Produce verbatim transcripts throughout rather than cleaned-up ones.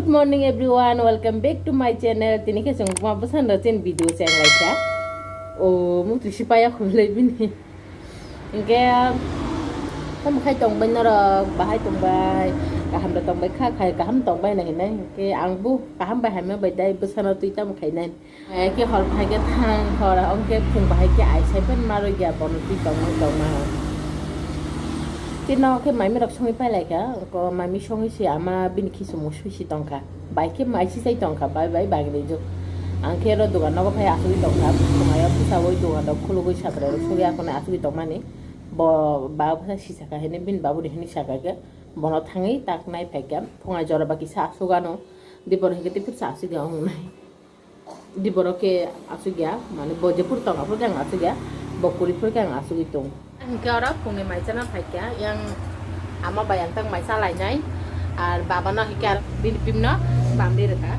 Good morning everyone, welcome back to my channel. Tini khe chwng ma bwsano chin video cheng lai kha. O mutu sipaya khulai bini. Hingke tamo khai tong bai norok, bahai tong bai, kaham da tong bai kha, khai kaham tong bai na hinai. Hingke ang bu kaham bai hamya bai dai bwsano twi tamo khai nai. Eh, ke hor phai ke thang, hor ong ke phung bahai ke ai sai pen ma roi ya bono twi tong ma tong ma. Tino ke mami rok songwi pai lai kha, ko mami songwi si ama bini khisu musui si tong kha. Bai ke mai si sai tong kha, bai bai bagi ni juk. Ang ke ro dugan nogo phai asugwi tong kha, phungai o pusa oi dugan rok khulugwi satra rok sugwi akone asugwi tong mani. Bo ba bwsa si saka hini bini babu ni hini saka ke bono thangwi tak nai phai kha, phungai jora ba kisa asugano, dibor hingke tei phirsa asugya ong nai. Di borok ke asugya, mane bo jephuru tong aphuru khe ang asugya, bo kwrwi phuru khe ang asugwi tong. Hinkhe oro phungni mai chana phaikha, yang ama bai ang tang mai chalainai, ar baba no hinkhe ar bini bimno bamdi rwkha.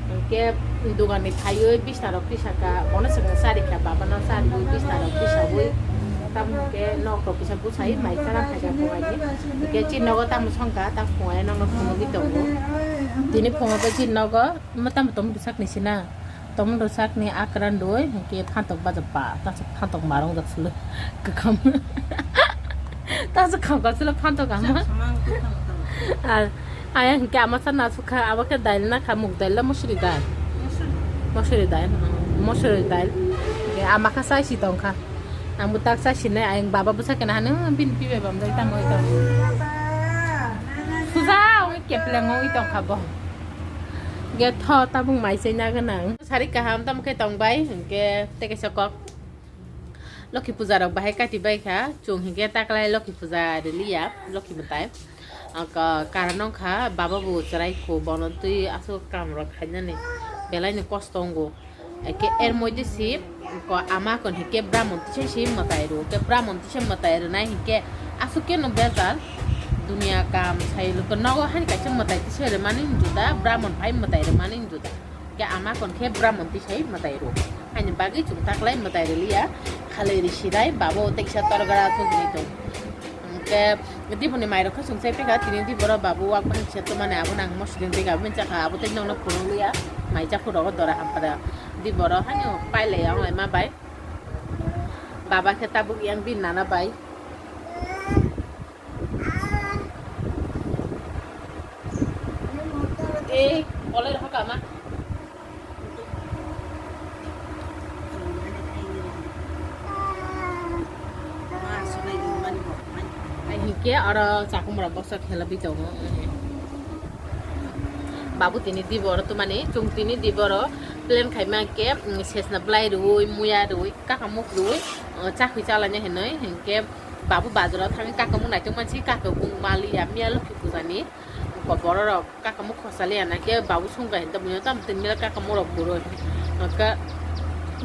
Hinkhe dugan ni phaiwi bisna rok tisakha, bono swkang charikha, baba no chariwi bisna rok tisawi, tamo hinkhe nok rok kisa bwsai mai chana phaikha phungai ni. Hinkhe chini nogo tamo songkha, tamo phungai nokno phunugwi tongo. Tini phungo khe chini nogo. Omo tamo tomato sakni sina. Tomato sakni akran doi, hingke phantok baja pa, taso phantok marong jak sulu. Kakam. Taso kam kam sulu phantok ama. Ar aya hingke ama sana sukha, abo ke dail na kha, muk dail la, mosori dail. Mosori dail, mosori dail. Hingke ama kha sai si tong kha. Ang bo tak sai sinai, ayang baba bwsa kena hanu, bin pibe bam dai tamo ito. Suja, oi kepleng oi tong kha bo. Ge tho tabuk mai chaina gwnang. Sari kaham tamo khe tong bai, hinkhe tei kaisa kok. Lokhi puja rok bahai kati bai kha, chwng hinkhe taklai Lokhi puja rwliya, Lokhi mwtai. Ang ka-, karon wng kha, baba bo chwrai kho, bono twi aswk kam rok khainani belai ni kosto wngo. Eke er moidhe si ko ama kon hike Brahmon tisa si mwtai rw, ke Brahmon tisa mwtai rwnai hike aswk khe no bejal. Dunia kam sai luko nogo hani kaisa mwtai tisa rwmani juda, Brahmon phai mwtai rwmani juda. Ke ama kon khe Brahmon tisai mwtai rw. Haini bagwi chwng taklai mwtai rwliya, khalai ri sirai babo teksa torgara thugni tong. Hingke diboni mairok khe chwng chai phaikha, tini diboro babu wak bahai kisa twmani abo nang mosodeng dega bini chakha abo tei nokno phunukliya mai chakhu rogo dora hampada diboro haino pailai ya wnglai ma bai baba khe tabuk yang bini nana bai. Ei, bolai rokha kama. Ai, hinkhe oro chakhumrok bwsa khela bi tongo. Babu tini diboro twmani, chwng tini diboro plan khaima khe, mm, sesna bwlai rwui, muya rwui, kakamuk rwui, uh, chakhwi chalaina hinwi, hinkhe babu bazaro thangwi kakamuk naitokma si kakamuk maliya miya Lokhi pujani. Ko bororok kakamuk khosaliya na khe babu songkha hinta buino tamo tini mela kakamuk rok burui. Ka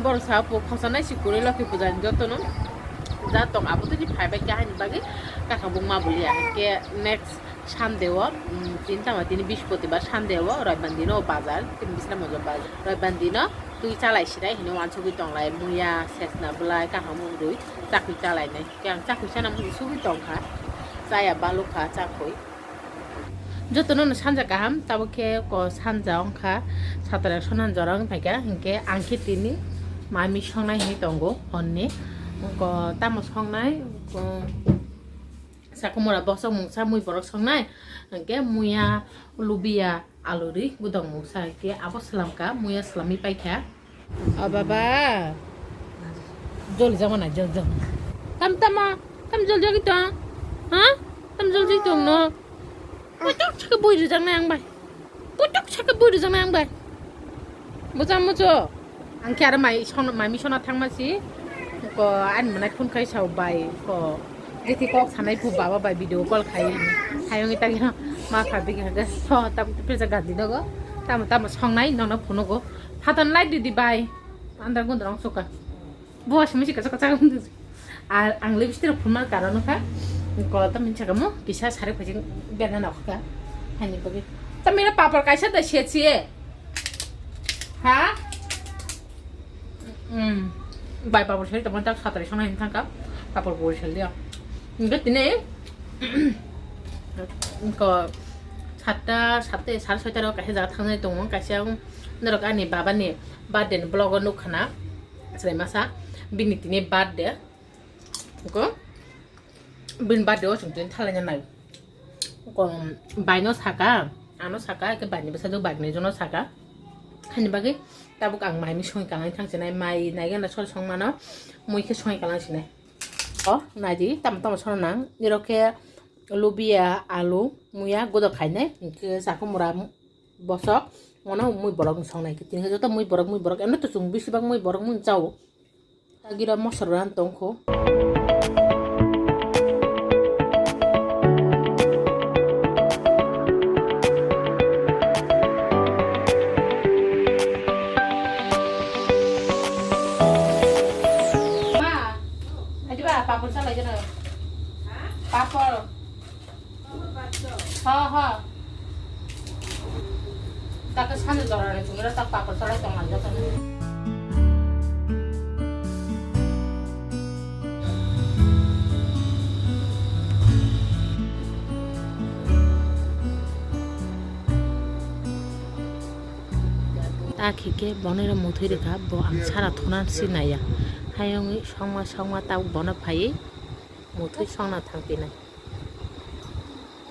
borok sa po khosanai si kwrwi Lokhi pujani jotono ja tong abo tini phaibai khe haini bagwi kakamuk ma buliya. Ke next Sunday o, mm, tini tamo tini Bispoti ba Sunday o Roiban dino bazar tini Bisramganj bazar Roiban dino twi chalai sinai hino wansugwi tonglai muya sesna bwlai kakamuk rwi chakwi chalainai. Ke ang chakwi sana muchung sugwi tongkha. Chaya balukha chakwi. Jotono no sanja kaham, tabuk khe ko sanja wngkha, satra sonan jora wng phaikha, hinkhe ang khe tini mami songnai hinwi tongo honni. Ko tamo songnai, ko sakumura bosok mungsa mui borok songnai, hinkhe muya lubiya aluri gudang mungsa hinkhe abo swlamkha, muya swlamwi paikha. O baba. Jol jama na jol jol. Tam tama, tam jol jagi tong. Ha? Tam jol jagi tong no. Putuk saka bui rijak na yang bai. Putuk saka bui rijak na yang bai. Bujang mujo. Ang khe aro mai son, mami sona thangma si. Ko ani manai phone khai sao bai ko. Giti kok sanai phu baba bai video call khai. Hayong ita gina ma kha bigi haga. So tam tu pesa gandi dogo. Tam tam songnai nono phone go. Hatan light di di bai. Andar gun dorong suka. Bo simi sika saka saka. Ar ang lipstick rok phunma karon kha. Ko tam min saka mo kisa sare phajing berna na kha. Hani ko bi. Tam mira papar kaisa da siya siye. Ha? Hmm. Bai papar sel teman tak satari sona hin thangka. Papar bo sel dia. Enggak tine. Ko Satta, satta, sare soita ro kaisa jaga thangnai tongo, kaisa norok ani baba ni birthday ni vlog o nukha na, chwrai masa bini tini birthday, ko bini birthday o chwng tini thalai nai, ko bai no saka, ano saka, ke bai ni bwsajwk bai ni jono saka, hani bagwi tabuk ang mai mi songwi kanai thang sinai, mai nai gana sori song mano, mui khe songwi kanai sinai. O naidi tamo tamo sona nang, nirok khe lubia, alu, muya, godok khainai, hwnkhe chakhumura bosok, mono mui borok ni songnai, tini joto mui borok, mui borok, emno to chwng bisi bak mui borok mui chao. Tagira mosra ran tongkho. Ma, aji ba, papor salai jana. Papor. Ha, ha. Taka sani dora re, chungira tak papor salai tong aja kan. Ta khike bonero muthwi rwkha, bo ang sara thuna si naiya. Hayungwi songma songma ta bono phaiwi muthwi songna thangpinai.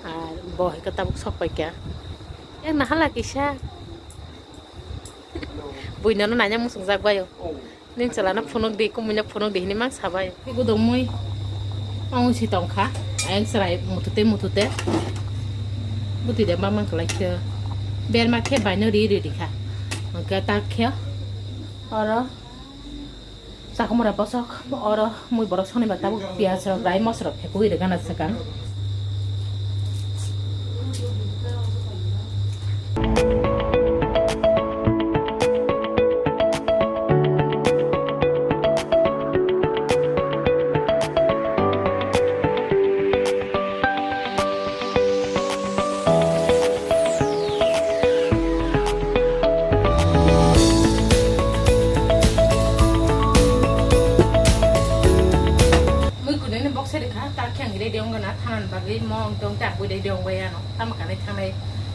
Ar bo hai khe tabuk sok pai kha. Yang nahala kisa. Buinono nanya muchungjak baio. Ning chalano phunuk di, kumuino phunuk di hinwi mang sabai. Khe gudok mui. Ang si tongkha. Ayang chwrai muthute muthute. Buti de mamang kwlai khe. Berma khe baino ri ri di kha. Hwnkhe ta khe oro chakhumura bosok oro mui borok sonibar tabuk piyaj rok rai mosra rok phekwi rwgana swkang. Mui kunui ni box sari kha, ta khe ang ready wngna thanani bagwi mo wng tong ta bui ready wng bai ano tamo kanai thangnai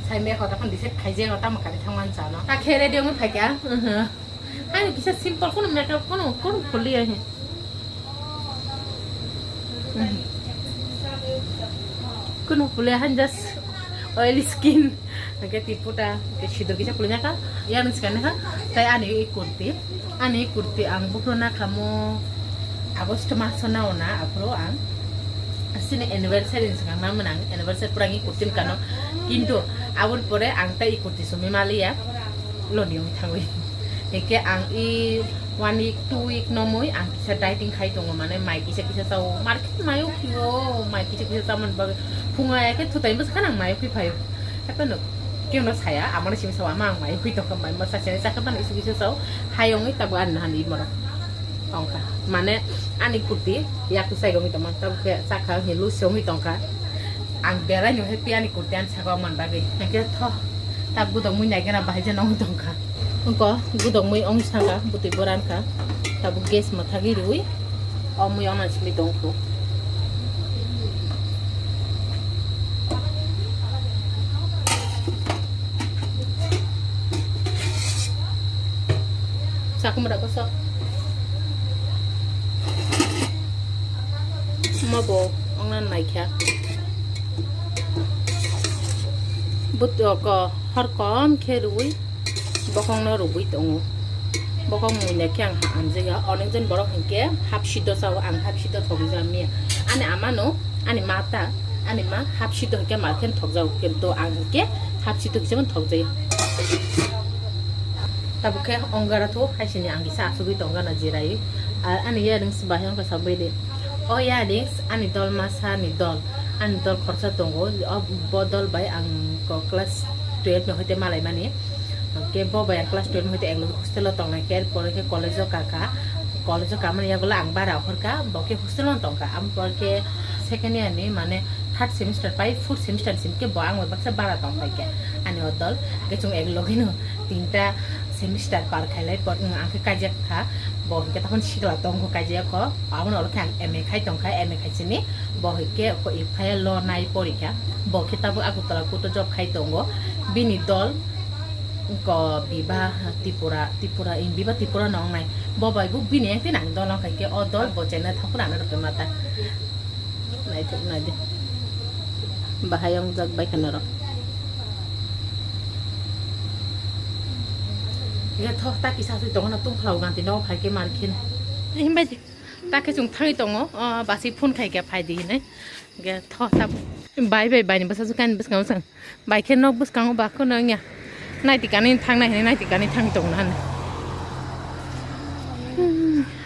sai me kho ta phone decide khai je ano tamo kanai thangmani chano ta khe ready wngwi phai kha. Ani kisa simple, kono makeup, kono, kono khuli ahi. Kono khuli ahan, just oily skin. Hwnkhe tiputa, hwnkhe sidor kisa khuli naka. Yang ni sikani ha, tai ani i kurti. Ani i kurti ang bukro na khamo August maso na ona, aphuru ang sini anniversary ni sikang na mwnang, anniversary pura ang i kurti kano. Kintu aboni pore ang tai i kurti sumi maliya. Loni wng thangwi. Hingke ang i one week, two week nomwi ang kisa dieting khai tongo, mane mai kisa kisa chao, market mai ukhiyo, mai kisa kisa chamani bagwi phunga ya khe thutai bwsa khana ang mai ukhi phaio. Hapheno keno saya, amano simi sao, ama ang mai ukhi tongkha, mai masa sene chakha bana isu kisa chao, hai wngwi tabuk ani nahan imorok tongkha. Mane ani kurti yaku sai wngwi tongma, tabuk khe chakha wngwi lusi wngwi tongkha. Ang berai no happy ani kurti ani saka man bagwi. Hingke tho, ta gudok mui nai gana bahai jana wng tongkha. Wngko gudok mui wng saka butui boran kha. Tabuk gas mathagwi rwi o mui ona simi tongkhu. Sakumra koso. Mo bo ongna naikha. But ko hor kom khe rwi bokong no rwi tongo. Bokong muina khe ang amjega. Onekjon borok hinkhe hap sido sao, ang hap sido thogwi ja miya. Ani ama no, ani ma ta, ani ma hap sido hinkhe ma khe thokjao, kintu ang hinkhe hap sido kisa thokjaya. Tabuk khe ongara thu hai sini ang kisa asugwi tongkha na jirai. Ar ani earrings bahai wngkha sabwi de. O earrings ani dol masa ni dol, ani dol khoroksa tongo. O bo dol bai ang ko class twelve ni hoite malai mani. Ke bo bai ang class twelve ni hoite eklogi hostel o tongnai khe, er pore khe college o kaka. College o kamani yagulo ang bara ohorkha, bo khe hostel o tongkha. Amo pore khe second year ni mane third semester pai fourth semester ni simi khe bo ang bai baksa bara tong pai khe ani o dol. Hingke chwng ek logi no tinta semester par khailai por, ang khe kaijak kha. Bo hwnkhe tamo sikla tongkho kaijak kho, aboni ulo khe ang M A khai tongkha, M A khai sini bo hwnkhe ko iphai lo nai porikha, bo khe tabuk Agartala court o job khai tongo, bini dol ko Biba Tripura, Tripura in Biba Tripura no wngnai, bo bai bo bini yang tin ang dol wngkha khe o dol bo chennai thangphuru ano rwkhe mata. Naithok naidi. Bahai wngjak bai khe norok. Ya tho, ta kisa sui tongo na tungphla ganti no phai khe mar khe. Himbai ta khe chung thangwi tongo. O basi phone khai khe phai di hinai. Ge tho ta bai bai bai ni bwsa su kan bwskango sang. Bai khe nok bwskango ba kheno wngya. Naiti kani thang nai hinai naiti kani thang tong na hinai.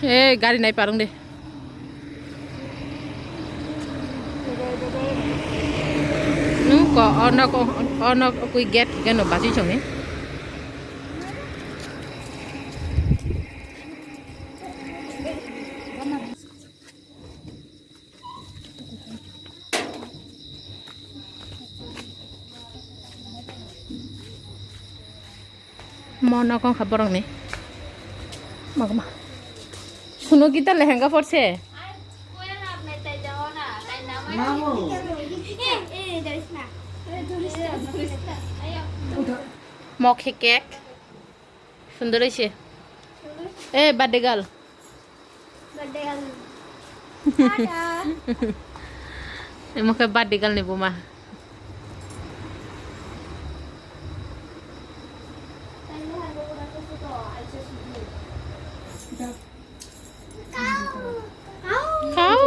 Eh gari nai parung de. Nung ko ono ko ono kui gate ke no basi chongi. Mo nok wngkha borokni. Magma. Suno kita lehenga porse. Mo khe cake. Sundor oise. Eh, birthday girl. Birthday girl. Tada. Emo khe birthday girl ni buma. Kau. Kau.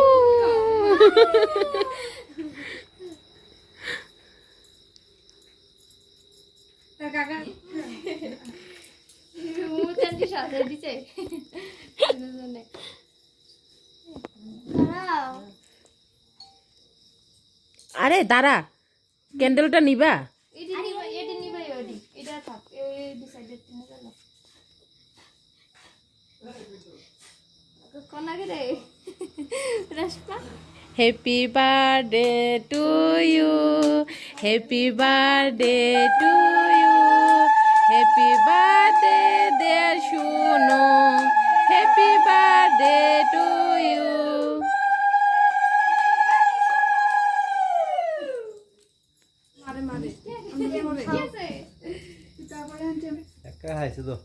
Are dara, candle ta niba? Happy birthday to you. Happy birthday to you. Happy birthday, dear Sunu. Happy birthday to you. Ekka hai sudo.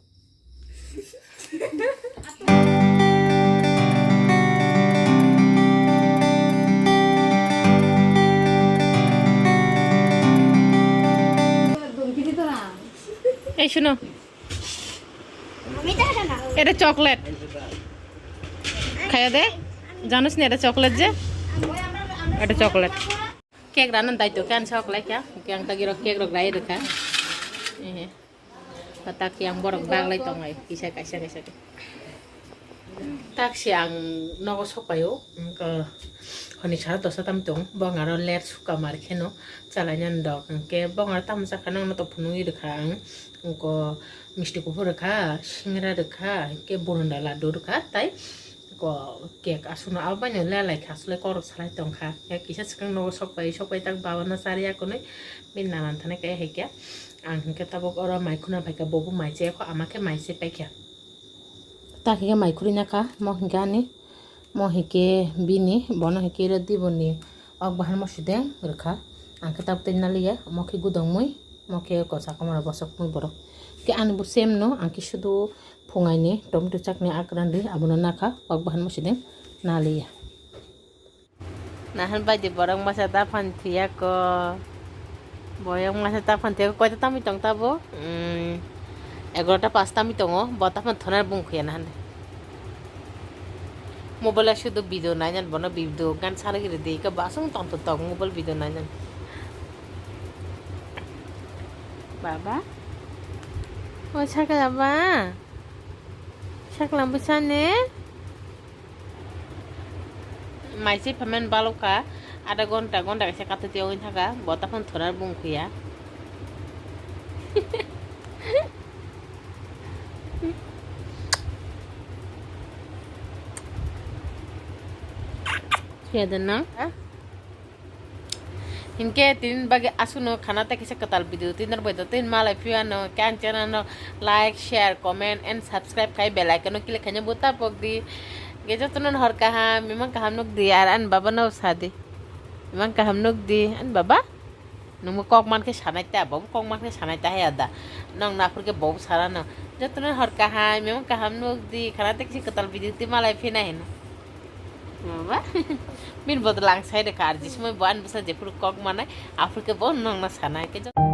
Ei, শুনো। এটা চকলেট। খাইয়া দে। জানোস না এটা চকলেট যে? এটা chocolate. Cake rana daito khe ang sok lai kha. Hwnkhe ang tagirok cake rok rai rwkha. Ehe. Patak yang borok bag lai tongo ai. Kisa kaisa kaisa khe. Tak si ang nogo sok paio. Hwnka hwnwi sara dosa tam tong. Bo ang aro ler suka mar kheno. Chalai nani dok. Hwnkhe bo ang aro tamo chakha nokno to phunugwi rwkha ang. Hwnkhe misti kuphur rwkha, singra rwkha, hwnkhe burunda laddu rwkha. Tai Ko cake aswkno abo baino le lai kha, aswk le korok salai tong kha. Ya kisa swkang nogo sok pai, sok pai tak baba no chari ya kunui. Bini nanan thani kaya hai khe. Ang hinkhe tabuk oro mai khuna pai kha, bo bo mai chaya kho, ama khe mai se pai kha. Ta khe mai khurui na kha, mo hinkhe ani, mo hinkhe bini, bono hinkhe ro di boni. Ok bahan mo sideng rwkha. Ang khe tabuk tei naliya, mo khe gudong mui, mo khe kosa komora bosok mui borok. Khe ani bo same no, ang khe sudu phungai ni tomato chakni akran di, abono nakha, ok bahan mo sideng naliya. Nahan bai di borok masa ta phan thiya ko. Boyong masa ta phan thiya ko, koita tamui tong tabo? Hmm. Egarota pas tamui tongo, bo ta phan thonar bung khuya nahan. Mobile o sudu video nai jan bono video gan sari giri di ka basung tong tong tong mobile video nai jan. Baba? O sakla ba? Sakla bwsa ne? Mai se phaimani balokha, adha ghonta, ghonta kaisa kathok tiyogwi thangkha, bo taphano thorar bung khuya. Khuya de no? Hinkhe tini bagwi aswkno khana tei kisa kwtal video twi norbai do, tini malai phiya no khe ang channel no like, share, comment and subscribe khai bell icon no click khaina bo tapok di. Ge jotono hor kaham, imang kaham nuk di, ar ani baba no sa di. Imang kaham nuk di, ani baba. Nungbo kok man khe sanai ta, bobo kok man khe sanai ta haya da. Nong naphur khe bobo sana no. Jotono hor kaham, imang kaham nuk di, khana tei kisa kwtal video twi malai phina hino. Baba. Bini bodol ang sai rwkha, ar jismoi bo ani bwsa jephuru kok manai, aphuru khe bo nongno sanai. Khe jot-,